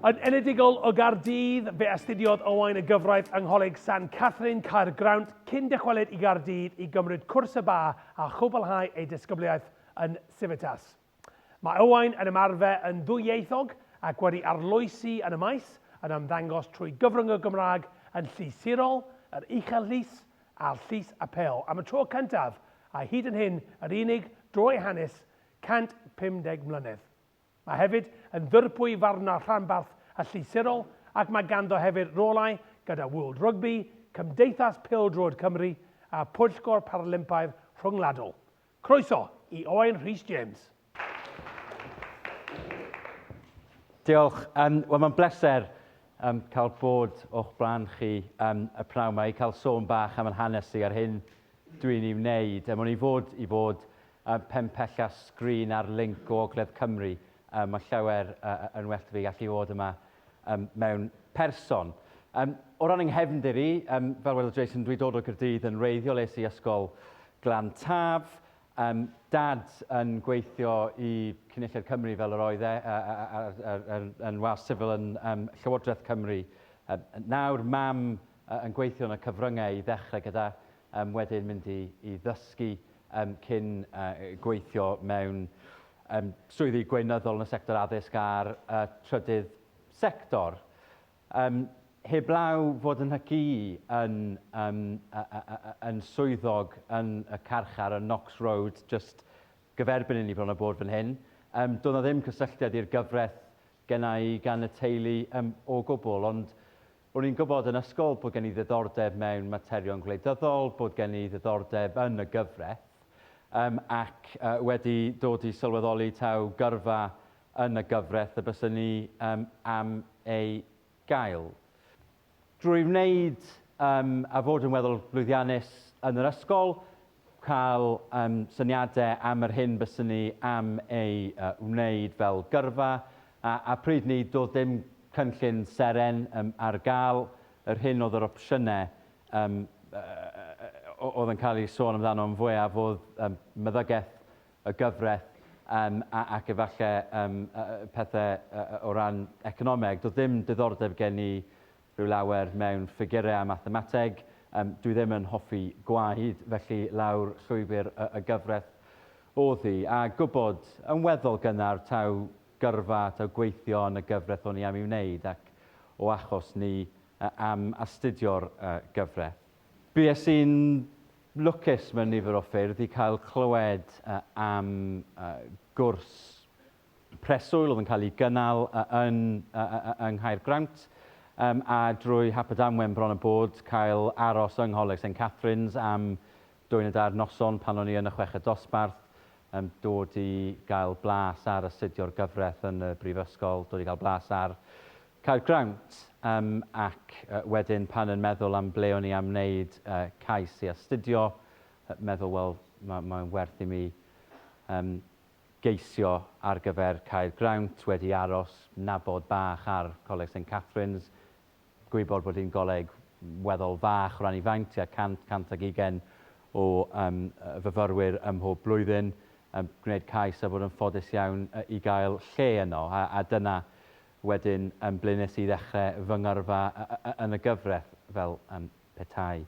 Yn enedigol o Gaerdydd, fe astudiodd Owain y gyfraith yng Ngholeg San Catherine, Caergrawnt, cyn dychwelyd i Gaerdydd i gymryd cwrs y ba a chwblhau ei disgybliaeth yn Civitas. Mae Owain yn ymarfer yn ddwyieithog ac wedi arloesi yn y maes, yn ymddangos trwy gyfrwng y Gymraeg yn Llys Sirol, yr Uchel Lys a'r Llys Apêl am y tro cyntaf a hyd yn hyn yr unig dro ei hanes 150 mlynedd. Mae hefyd yn ddirprwy farnwr rhanbarth y Llys Sirol ac mae ganddo hefyd rolau gyda World Rugby, Cymdeithas Pêl-droed Cymru a Pwyllgor Paralympaidd Rhyngwladol. Croeso i Owain Rhys James. Diolch. Um, Wel, mae'n bleser um, cael bod o'ch blaen chi um, y pnawn yma i cael sôn bach am yn hanes i a'r hyn dwi'n ei wneud. Um, o'n i fod i fod pen pella sgrin ar linc o Ogledd Cymru. Um, mae llawer uh, yn well fi gallu fod yma um, mewn person. Um, o ran yng nghefndir i, um, fel wedodd Jason, dwi dod o Gyrdydd yn wreiddiol, es i ysgol Glan Taf. Um, dad yn gweithio i Cynulliad Cymru fel yr oedd e, yn was sifil yn um, Llywodraeth Cymru. Um, nawr, mam uh, yn gweithio yn y cyfryngau i ddechrau gyda, um, wedyn mynd i, i ddysgu um, cyn uh, gweithio mewn um, swyddi gweinyddol yn y sector addysg a'r uh, trydydd sector. Um, heblaw fod yn nhygu yn, um, yn swyddog yn y carchar yn Knox Road, just gyferbyn i ni bron o bod fan hyn. Um, doedd na ddim cysylltiad i'r gyfraith genna i gan y teulu um, o gwbl, ond O'n i'n gwybod yn ysgol bod gen i ddiddordeb mewn materion gwleidyddol, bod gen i ddiddordeb yn y gyfraith, um, ac uh, wedi dod i sylweddoli taw gyrfa yn y gyfraith y byswn i um, am ei gael. Drwy wneud um, a fod yn weddol lwyddiannus yn yr ysgol, cael um, syniadau am yr hyn byswn i am ei uh, wneud fel gyrfa, a, a pryd ni, doedd dim cynllun seren um, ar gael, yr hyn oedd yr opsiynau um, oedd yn cael ei sôn amdano yn fwyaf oedd um, meddygaeth, y gyfraith um, ac efallai um, pethau o ran economeg. Doedd dim diddordeb gen i rhyw lawer mewn ffigurau a mathemateg. Um, dwi ddim yn hoffi gwaed, felly lawr llwybr y, y gyfraith oedd hi. A gwybod yn weddol gynnar taw gyrfa, taw gweithio yn y gyfraith o'n i am ei wneud ac o achos ni am astudio'r gyfraith. Bues i'n lwcus mewn nifer o ffyrdd i cael clywed am gwrs preswyl oedd yn cael ei gynnal yn, yng Nghaergrawnt, a drwy hap a damwen bron a bod cael aros yng Ngholeg St Catherine's am dwy neu dair noson pan o'n i yn y chweched dosbarth, um, dod i gael blas ar astudio'r gyfraith yn y brifysgol, dod i gael blas ar Caergrawnt, um, ac uh, wedyn pan yn meddwl am ble o'n i am wneud uh, cais i astudio, uh, meddwl, wel, mae'n ma werth i mi um, geisio ar gyfer Caergrawnt, wedi aros nabod bach ar Coleg St Catherine's, gwybod bod hi'n goleg weddol fach o ran ei faint, tua 100, 120 o um, fyfyrwyr ym mhob blwyddyn, um, gwneud cais a bod yn ffodus iawn i gael lle yno, a, a dyna wedyn um, ble nes i ddechrau fy ngyrfa yn y gyfraith fel um, petai.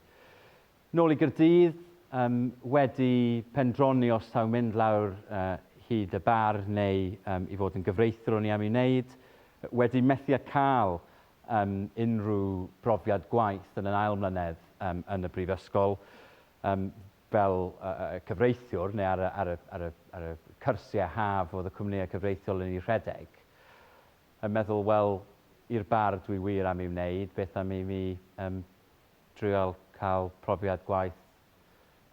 Nôl i Gaerdydd, um, wedi pendroni os taw mynd lawr uh, hyd y bar neu um, i fod yn gyfreithiwr o'n i am ei wneud, wedi methu â cael um, unrhyw brofiad gwaith yn yn ail mlynedd um, yn y brifysgol um, fel uh, cyfreithiwr neu ar y, ar y, ar y, ar y cyrsiau haf oedd y cwmnïau cyfreithiol yn ei rhedeg, yn meddwl, wel, i'r bar dwi wir am ei wneud, beth am i mi um, drial cael profiad gwaith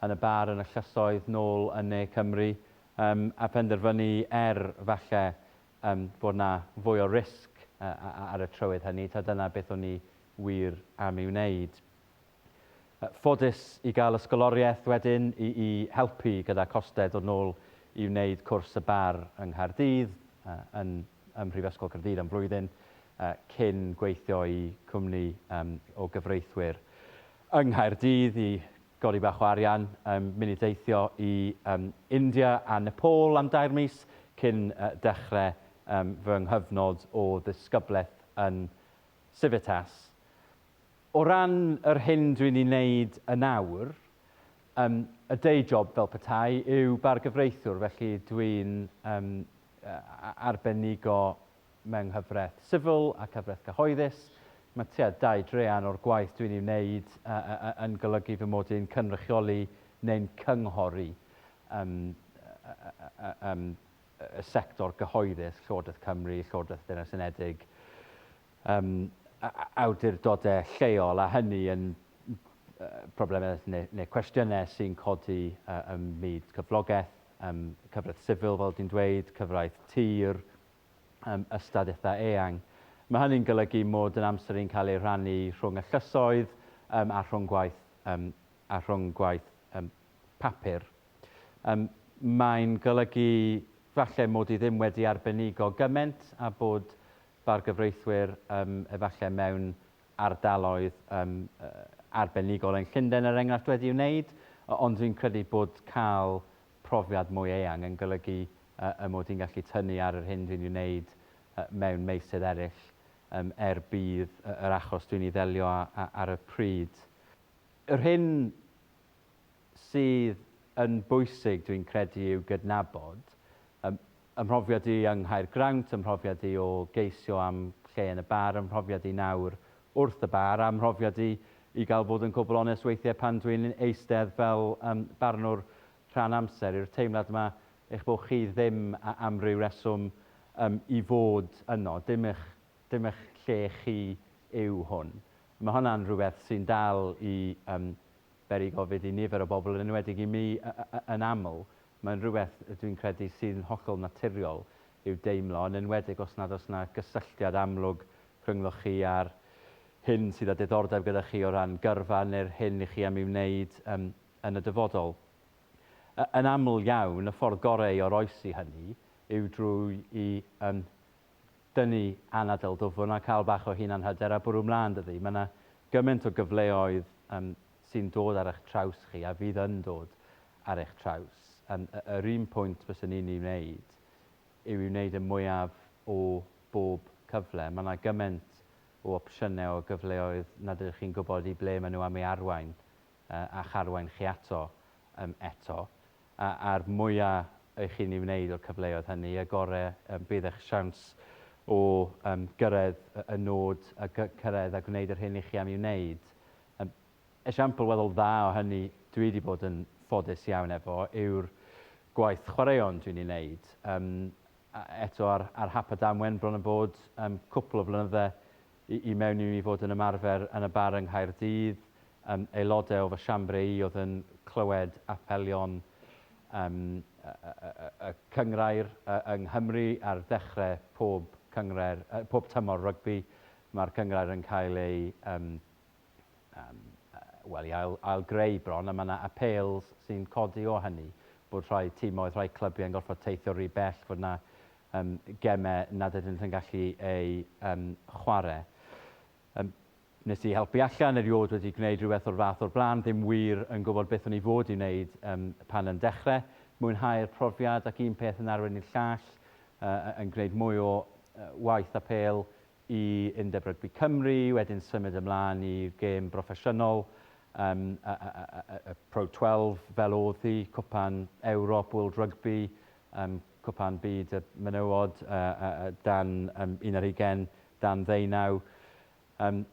yn y bar yn y llysoedd nôl yn Ne Cymru um, a phenderfynu er falle um, bod 'na fwy o risg uh, ar y trywydd hynny, ta dyna beth o'n i wir am ei wneud. Ffodus i gael ysgoloriaeth wedyn i, i helpu gyda costau dod nôl i wneud cwrs y bar yng Nghaerdydd, uh, yn, ym Mhrifysgol Caerdydd am flwyddyn, cyn gweithio i cwmni um, o gyfreithwyr yng Nghaerdydd i godi bach o arian, um, mynd i deithio i um, India a Nepal am dair mis cyn uh, dechrau um, fy nghyfnod o ddisgyblaeth yn Civitas. O ran yr hyn dwi'n ei wneud yn awr, um, y day job fel petai yw bargyfreithiwr, felly dwi'n um, arbenigo mewn nghyfraith sifil a cyfraith cyhoeddus. Mae tua 2/3 o'r gwaith dwi'n ei wneud yn golygu fy mod i'n cynrychioli neu'n cynghori um, um, y sector gyhoeddus, Llywodraeth Cymru, Llywodraeth Deyrnas Unedig, um, awdurdodau lleol, a hynny yn problemau neu, neu cwestiynau sy'n codi ym myd cyflogaeth, um, cyfraith sifil, fel dwi'n dweud, cyfraith tir, um, ystad eitha eang. Mae hynny'n golygu mod yn amser i'n cael ei rhannu rhwng y llysoedd um, a rhwng gwaith, um, a rhwng gwaith um, papur. Um, mae'n golygu falle mod i ddim wedi arbenigo gymaint a bod bargyfreithwyr um, efallai mewn ardaloedd um, arbenigol yn Llundain er enghraifft wedi wneud, ond dwi'n credu bod cael profiad mwy eang yn golygu y mod i'n gallu tynnu ar yr hyn dwi'n ei wneud mewn meysydd eraill um, er budd yr achos dwi'n ei ddelio ar y pryd. Yr hyn sydd yn bwysig dwi'n credu yw gydnabod, ym mhrofiad i yng Nghaergrawnt, ym mhrofiad i o geisio am lle yn y bar, ym mhrofiad i nawr wrth y bar, a 'mhrofiad i i gael bod yn cwbl onest weithiau pan dwi'n eistedd fel um, barnwr rhan amser, yw'r teimlad yma eich bod chi ddim am ryw reswm um, i fod yno, dim eich, dim eich lle chi yw hwn. Mae hwnna'n rhywbeth sy'n dal i um, beri gofid i nifer o bobl, yn enwedig i mi yn aml. Mae'n rhywbeth dwi'n credu sy'n hollol naturiol i'w deimlo, yn enwedig os nad oes yna gysylltiad amlwg rhyngddo chi a'r hyn sydd â diddordeb gyda chi o ran gyrfa neu'r hyn i chi am ei wneud um, yn y dyfodol. Yn aml iawn, y ffordd gorau i oroesi hynny yw drwy i um, dynnu anadl dwfn a cael bach o hunanhyder a bwrw mlaen, dydy. Mae yna gymaint o gyfleoedd um, sy'n dod ar eich traws chi a fydd yn dod ar eich traws. Um, yr un pwynt byswn i'n ei wneud yw i wneud y mwyaf o bob cyfle. Mae yna gymaint o opsiynau o gyfleoedd nad ydych chi'n gwybod i ble maen nhw am ei arwain a'ch arwain chi ato um, eto. A, a'r mwyaf eich chi'n ei wneud o'r cyfleoedd hynny, y gorau um, bydd eich siawns o um, gyrraedd y, y nod a cyrraedd a gwneud yr hyn i chi am ei wneud. Um, esiampl weddol dda o hynny dwi wedi bod yn ffodus iawn efo yw'r gwaith chwaraeon dwi'n ei wneud. Um, eto ar, ar hap a damwen bron yn bod um, cwpl o flynydde i, i mewn i mi fod yn ymarfer yn y bar yng Nghaerdydd. Um, aelodau o fy siambre i oedd yn clywed apelion um, y, y, y, y cynghrair yng Nghymru ar ddechrau pob cynghrair, pob tymor rygbi. Mae'r cynghrair yn cael ei um, um, wel, i ail, ail greu bron, a mae yna appeals sy'n codi o hynny, bod rhai timoedd, rhai clybiau yn gorfod teithio rhy bell, fod yna um, gemau nad ydynt yn gallu eu um, chwarae. Um, nes i helpu allan, erioed wedi gwneud rhywbeth o'r fath o'r blaen, ddim wir yn gwybod beth o'n i fod i wneud um, pan yn dechrau. Mwynhau'r profiad ac un peth yn arwain i'r llall, yn gwneud mwy o waith apêl i Undeb Rygbi Cymru, wedyn symud ymlaen i'r gêm broffesiynol, um, y, y, y, y Pro 12 fel oedd hi, Cwpan Ewrop, World Rugby, um, Cwpan Byd y Menywod uh, dan um, 21, dan 19. Um,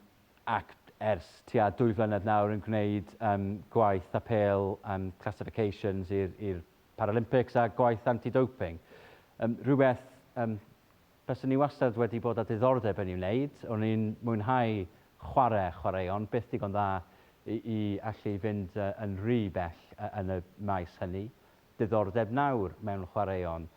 ac ers tua 2 flynedd nawr yn gwneud um, gwaith apêl um, classifications i'r Paralympics a gwaith anti-doping. Um, rhywbeth um, byswn i wastad wedi bod â diddordeb yn ei wneud. O'n i'n mwynhau chwarae chwaraeon, byth digon dda i, i allu fynd uh, yn rhy bell uh, yn y maes hynny. Diddordeb nawr mewn chwaraeon,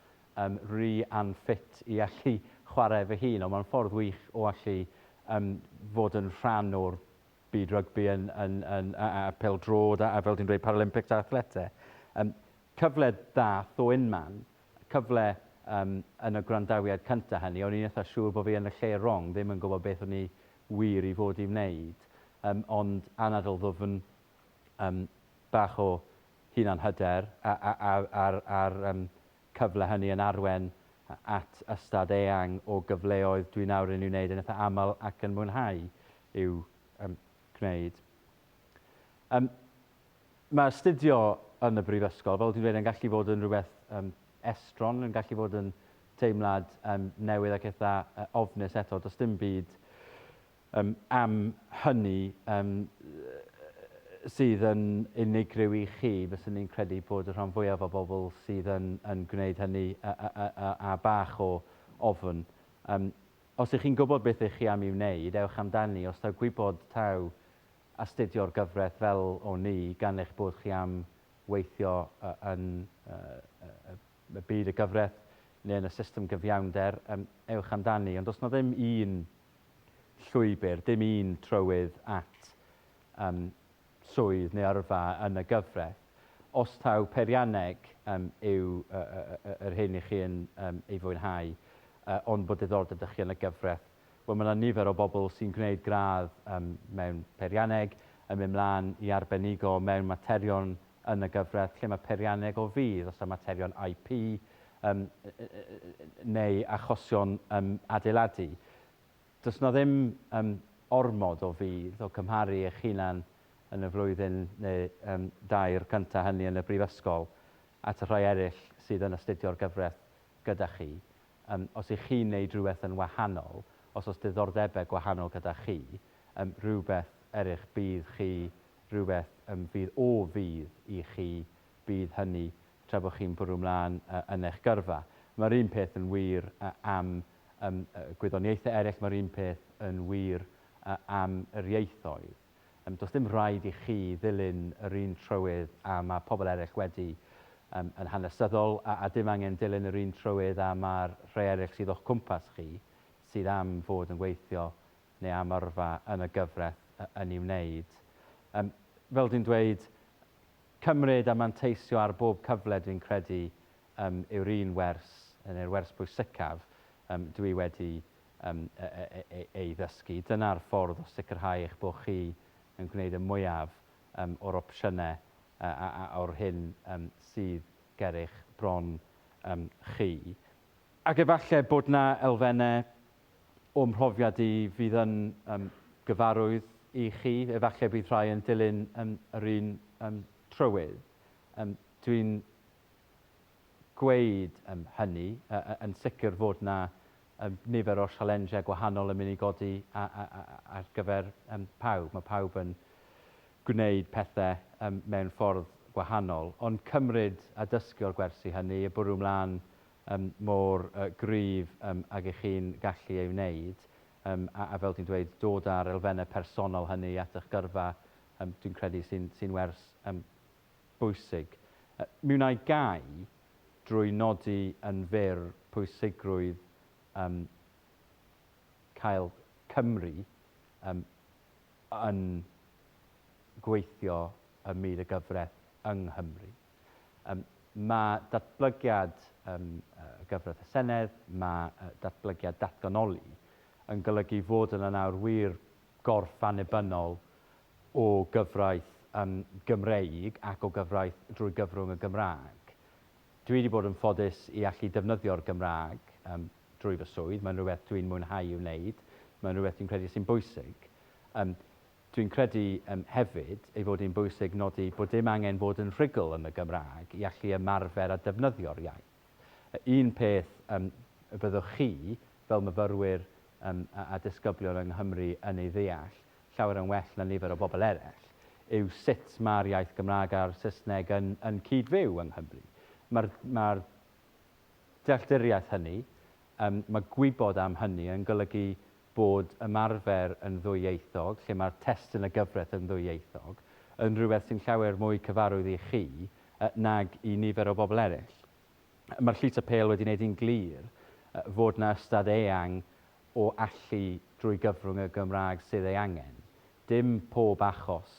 um, rhy unfit i allu chwarae fy hun, ond mae'n ffordd wych o allu um, fod yn rhan o'r byd rygbi yn, yn, yn, a, a pêl-droed a, a fel ti'n dweud Paralympics a athletau. Um, cyfle ddath o unman, cyfle um, yn y gwrandawiad cyntaf hynny, o'n i'n eitha siŵr bod fi yn y lle wrong, ddim yn gwybod beth o'n i wir i fod i wneud. Um, ond anadl ddwfn, um, bach o hunan hyder a, a, a, a'r, ar um, cyfle hynny yn arwen at ystad eang o gyfleoedd dwi nawr yn ei wneud yn eitha aml ac yn mwynhau i'w gwneud. Mae astudio yn y brifysgol, fel dwi'n dweud, yn gallu fod yn rhywbeth estron, yn gallu fod yn teimlad newydd ac eitha ofnus eto. Does dim byd am hynny sydd yn unigryw i chi. Fyswn i'n credu bod y rhan fwyaf o bobl sydd yn, yn gwneud hynny a, a, a, a, a bach o ofn. Os ych chi'n gwybod beth ych chi am ei wneud, ewch amdani. Os taw gwybod taw astudio'r gyfraith fel o'n i, gan eich bod chi am weithio yn y byd y gyfraith neu yn y system gyfiawnder, ewch amdani. Ond does 'na ddim un llwybr, dim un trywydd at swydd neu yrfa yn y gyfraith. Os taw peirianneg yw yr hyn i chi yn ei fwynhau, ond bod diddordeb 'da chi yn y gyfraith, Wel, mae yna nifer o bobl sy'n gwneud gradd mewn peirianneg, yn mynd mlaen i arbenigo mewn materion yn y gyfraith, lle mae peirianneg o fudd, os yw materion IP neu achosion adeiladu. Does yna ddim ormod o fudd o cymharu eich hunan yn y flwyddyn neu dair cyntaf hynny yn y brifysgol at y rhai eraill sydd yn astudio'r gyfraith gyda chi. Os ych chi'n neud rhywbeth yn wahanol, os oes diddordebau gwahanol gyda chi, rhywbeth er eich budd chi, rhywbeth fydd o fudd i chi, bydd hynny tra bod chi'n bwrw mlaen yn eich gyrfa. Mae'r un peth yn wir am gwyddoniaethau eraill, mae'r un peth yn wir am yr ieithoedd. Does dim rhaid i chi ddilyn yr un trywydd a mae pobl eraill wedi yn hanesyddol, a dim angen dilyn yr un trywydd a mae'r rhai eraill sydd o'ch cwmpas chi sydd am fod yn gweithio neu am yrfa yn y gyfraith yn ei wneud. Fel dwi'n dweud, cymryd a manteisio ar bob cyfle dwi'n credu yw'r un wers, neu'r wers bwysicaf dwi wedi ei ddysgu. Dyna'r ffordd o sicrhau eich bod chi yn gwneud y mwyaf o'r opsiynau a o'r hyn sydd ger eich bron chi. Ac efallai bod 'na elfennau o'm mhrofiad i fydd yn gyfarwydd i chi, efallai bydd rhai yn dilyn yr un trywydd. Dwi'n gweud hynny, yn sicr fod 'na nifer o sialensiau gwahanol yn mynd i godi ar gyfer pawb. Mae pawb yn gwneud pethau mewn ffordd gwahanol, ond cymryd a dysgu o'r gwersi hynny, a bwrw mlaen mor gryf ag ych chi'n gallu ei wneud, a fel dwi'n dweud, dod â'r elfennau personol hynny at eich gyrfa, dwi'n credu sy'n wers bwysig. Mi wna i gau drwy nodi yn fyr pwysigrwydd cael Cymru yn gweithio ym myd y gyfraith yng Nghymru. Mae datblygiad y gyfraith y Senedd, mae datblygiad datganoli yn golygu fod yna nawr wir gorff annibynnol o gyfraith Gymreig ac o gyfraith drwy gyfrwng y Gymraeg. Dwi wedi bod yn ffodus i allu defnyddio'r Gymraeg drwy fy swydd, mae'n rhywbeth dwi'n mwynhau i'w wneud, mae'n rhywbeth dwi'n credu sy'n bwysig. Dwi'n credu hefyd ei fod hi'n bwysig nodi bod dim angen bod yn rhugl yn y Gymraeg i allu ymarfer a defnyddio'r iaith. Un peth y byddwch chi, fel myfyrwyr a disgyblion yng Nghymru yn ei ddeall, llawer yn well na nifer o bobl eraill, yw sut mae'r iaith Gymraeg a'r Saesneg yn, yn cyd-fyw yng Nghymru. Mae'r mae dealltwriaeth hynny, mae gwybod am hynny yn golygu bod ymarfer yn ddwyieithog, lle mae'r testun y gyfraith yn ddwyieithog, yn rhywbeth sy'n llawer mwy cyfarwydd i chi nag i nifer o bobl eraill. Mae'r Llys Apêl wedi gwneud hi'n glir fod 'na ystad eang o allu drwy gyfrwng y Gymraeg sydd ei angen. Dim pob achos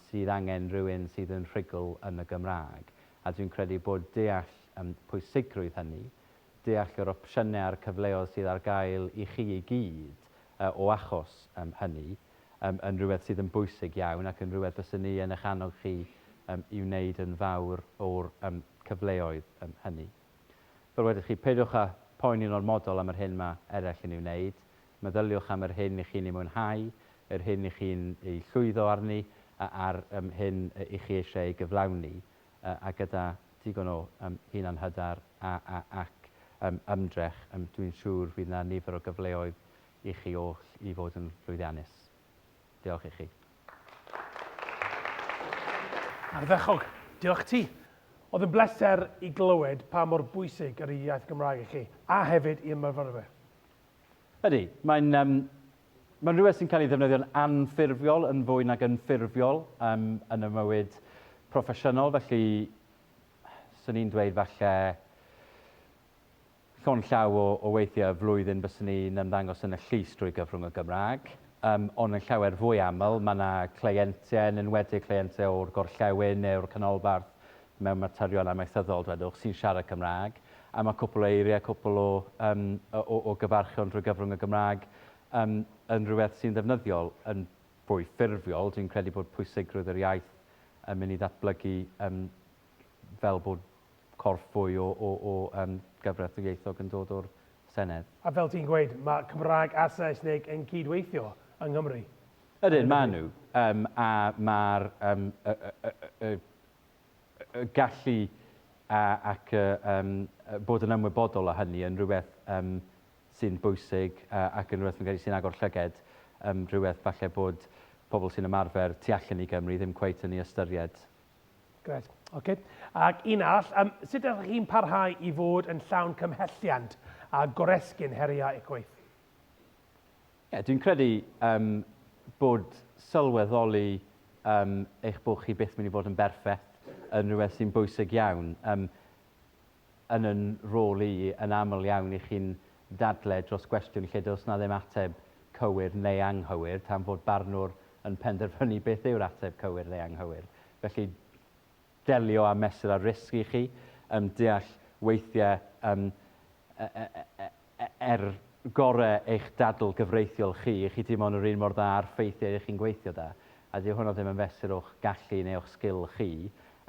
sydd angen rhywun sydd yn rhugl yn y Gymraeg, a dwi'n credu bod deall pwysigrwydd hynny, deall yr opsiynau a'r cyfleoedd sydd ar gael i chi i gyd o achos hynny, yn rhywbeth sydd yn bwysig iawn ac yn rhywbeth fyswn i yn eich annog chi i wneud yn fawr o'r cyfleoedd hynny. Fel wedoch chi, peidiwch â Poeni'n ormodol am yr hyn mae eraill yn ei wneud. Meddyliwch am yr hyn i chi'n ei mwynhau, yr hyn i chi'n ei llwyddo arni, a'r um, hyn i chi eisiau ei gyflawni, a gyda digon o um, hunan-hyder a, a, ac um, ymdrech, um, dwi'n siŵr fydd yna nifer o gyfleoedd i chi oll i fod yn llwyddiannus. Diolch i chi. Ardderchog. Diolch ti. Oedd yn bleser i glywed pa mor bwysig yr iaith Gymraeg i chi, a hefyd i'r myfyrwyr. Ydy, mae'n um, mae'n rhywbeth sy'n cael ei ddefnyddio'n anffurfiol yn fwy nag yn ffurfiol um, yn y mywyd proffesiynol, felly swn i'n dweud falle Llond llaw o o weithiau y flwyddyn fyswn i'n ymddangos yn y llys drwy gyfrwng y Gymraeg, yym, ond yn llawer fwy aml, mae 'na cleientiaid, yn enwedig cleientiaid o'r gorllewin neu o'r canolbarth mewn materion amaethyddol, dwedwch, sy'n siarad Cymraeg, a mae cwpl o eiriau, cwpl o yym, o o gyfarchion drwy gyfrwng y Gymraeg yym, yn rhywbeth sy'n ddefnyddiol. Yn fwy ffurfiol, dwi'n credu bod pwysigrwydd yr iaith yn mynd i ddatblygu yym, fel bod corff fwy o, o, o um, gyfraith ddwyieithog yn dod o'r Senedd. A fel ti'n gweud, mae Cymraeg a Saesneg yn cydweithio yng Nghymru. Ydyn, maen nhw. Um, a mae'r um, y, y, y, y, y gallu a, ac y, um, bod yn ymwybodol o hynny yn rhywbeth um, sy'n bwysig uh, ac yn rhywbeth fi'n credu sy'n agor llyged, um, rhywbeth falle bod pobl sy'n ymarfer tu allan i Gymru ddim cweit yn ei ystyried. Gret. Oce. Ac un arall, um, sut ydych chi'n parhau i fod yn llawn cymhelliant a goresgyn heriau eich gwaith? Ie, yeah, dwi'n credu um, bod sylweddoli um, eich bod chi byth mynd i fod yn berffaith yn rhywbeth sy'n bwysig iawn. Um, yn yn rôl i, yn aml iawn i chi'n dadle dros gwestiwn lle does na ddim ateb cywir neu anghywir tan fod barnwr yn penderfynu beth yw'r ateb cywir neu anghywir. Felly, delio â mesur a risg i chi, um, deall weithiau um, er gorau eich dadl gyfreithiol chi, chi dim ond yr un mor dda â'r ffeithiau ych chi'n gweithio da. A dyw hwnna ddim yn fesur o'ch gallu neu o'ch sgil chi.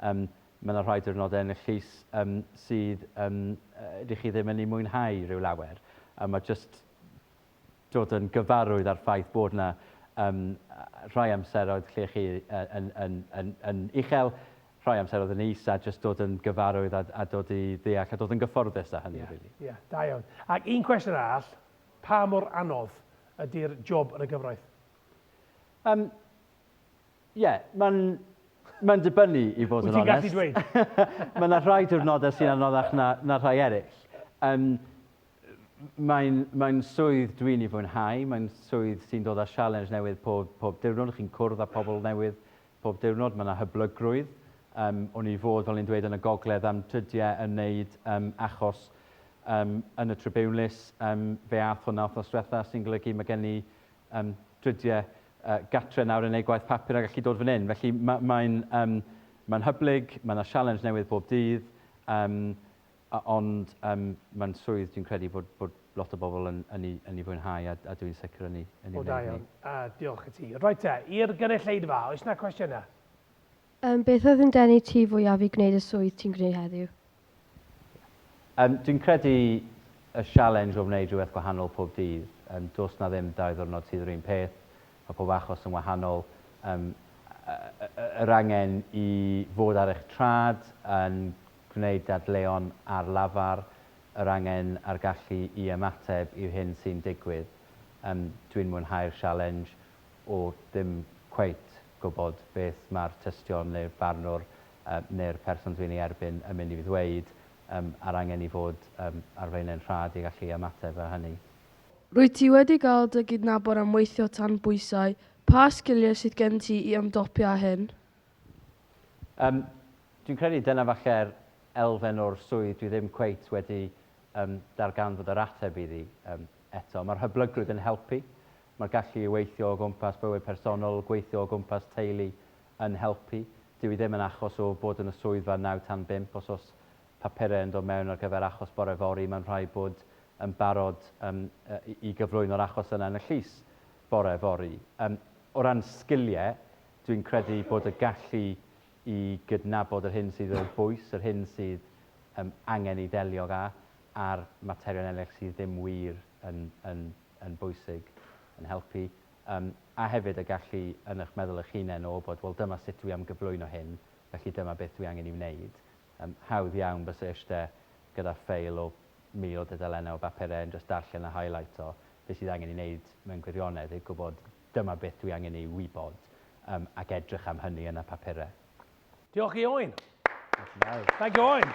Um, mae yna rhai diwrnodau yn y llys um, sydd um, ydych chi ddim yn ei mwynhau rhyw lawer. A mae jyst dod yn gyfarwydd â'r ffaith bod yna um, rhai amseroedd lle chi yn, yn, yn, yn uchel, rhai amseroedd yn is, a jyst dod yn gyfarwydd a, a dod i ddeall a dod yn gyfforddus â hynny, yeah, really. Ie, yeah, da iawn. Ac un cwestiwn arall, pa mor anodd ydy'r job yn y gyfraith? Um, Ie, yeah, mae'n mae'n dibynnu i fod yn onest. Wyt ti'n gallu dweud? Mae yna rhai diwrnodau sy'n anoddach na, na rhai eraill. Um, Mae'n mae swydd dwi'n ei fwynhau, mae'n swydd sy'n dod â sialens newydd pob, pob diwrnod. Chi'n cwrdd â pobl newydd pob diwrnod, mae yna hyblygrwydd. Um, o'n i fod, fel ni'n dweud, yn y gogledd am trydiau yn wneud um, achos um, yn y tribiwnlys. Um, fe ath hwnna wythnos diwetha sy'n golygu mae gen i um, drydiau uh, gatre nawr yn ei gwaith papur a gallu dod fan hyn. Felly mae'n ma um, ma hyblyg, mae yna sialens newydd bob dydd, um, ond um, mae'n swydd dwi'n credu bod, bod lot o bobl yn, yn, ei, yn ei fwynhau a, a dwi'n sicr yn ei, yn ei O, da iawn. Uh, diolch i ti. Reit te, i'r gynulleidfa, oes na cwestiynau? Um, beth oedd yn denu ti fwyaf i gwneud y swydd ti'n gwneud heddiw? Um, dwi'n credu y sialens o wneud rhywbeth gwahanol pob dydd. Um, does na ddim dau ddwrnod sydd yr un peth. Mae pob achos yn wahanol. Um, yr angen i fod ar eich trad, yn gwneud dadleuon ar lafar, yr angen a'r gallu i ymateb i'r hyn sy'n digwydd. Um, dwi'n mwynhau'r sialens o ddim cweit gwybod beth mae'r tystion neu'r barnwr neu'r person dwi'n ei erbyn yn mynd i ddweud, um, a'r angen i fod um, ar flaenau'n rhad i gallu ymateb a hynny. Rwyt ti wedi gael dy gydnabod am weithio tan bwysau. Pa sgiliau sydd gen ti i ymdopi â hyn? Um, dwi'n credu dyna falle'r elfen o'r swydd dwi ddim cweit wedi um, darganfod yr ateb iddi um, eto. Mae'r hyblygrwydd yn helpu. Mae'r gallu i weithio o gwmpas bywyd personol, gweithio o gwmpas teulu yn helpu. Dyw hi ddim yn achos o bod yn y swyddfa naw tan bump. Os oes papurau yn dod mewn ar gyfer achos bore fory, mae'n rhaid bod yn barod um, i gyflwyno'r achos yna yn y llys bore fory. Um, o ran sgiliau, dwi'n credu bod y gallu i gydnabod yr hyn sydd o bwys, yr hyn sydd um, angen ei ddelio â, ar materion eraill sydd ddim wir yn, yn, yn bwysig, yn helpu. Um, a hefyd y gallu yn eich meddwl eich hunain o bod, wel dyma sut dwi am gyflwyno hyn, felly dyma beth dwi angen i wneud. Um, hawdd iawn byse eistedd gyda ffeil o 1,000 o dudalennau o bapurau yn just darllen a highlight-o beth sydd angen i wneud mewn gwirionedd i gwybod dyma beth dwi angen ei wybod um, ac edrych am hynny yn y papurau. Diolch i Owen. Thank you, Owen.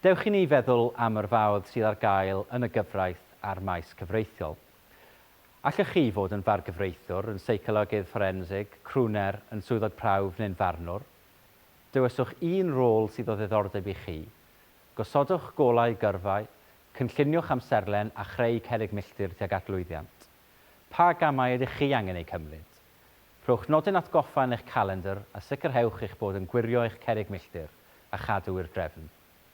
Dewch i ni feddwl am yrfaoedd sydd ar gael yn y gyfraith a'r maes cyfreithiol. Allech chi fod yn fargyfreithiwr, yn seicolegydd fforensig, crwner, yn swyddog prawf neu'n farnwr? Dewiswch un rôl sydd o ddiddordeb i chi. Gosodwch golau gyrfau, cynlluniwch amserlen a chreu cerrig milltir tuag at lwyddiant. Pa gamau ydych chi angen eu cymryd? Rhowch nodyn atgoffa yn eich calendr a sicrhewch eich bod yn gwirio eich cerrig milltir a chadw i'r drefn.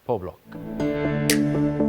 Pob lwc!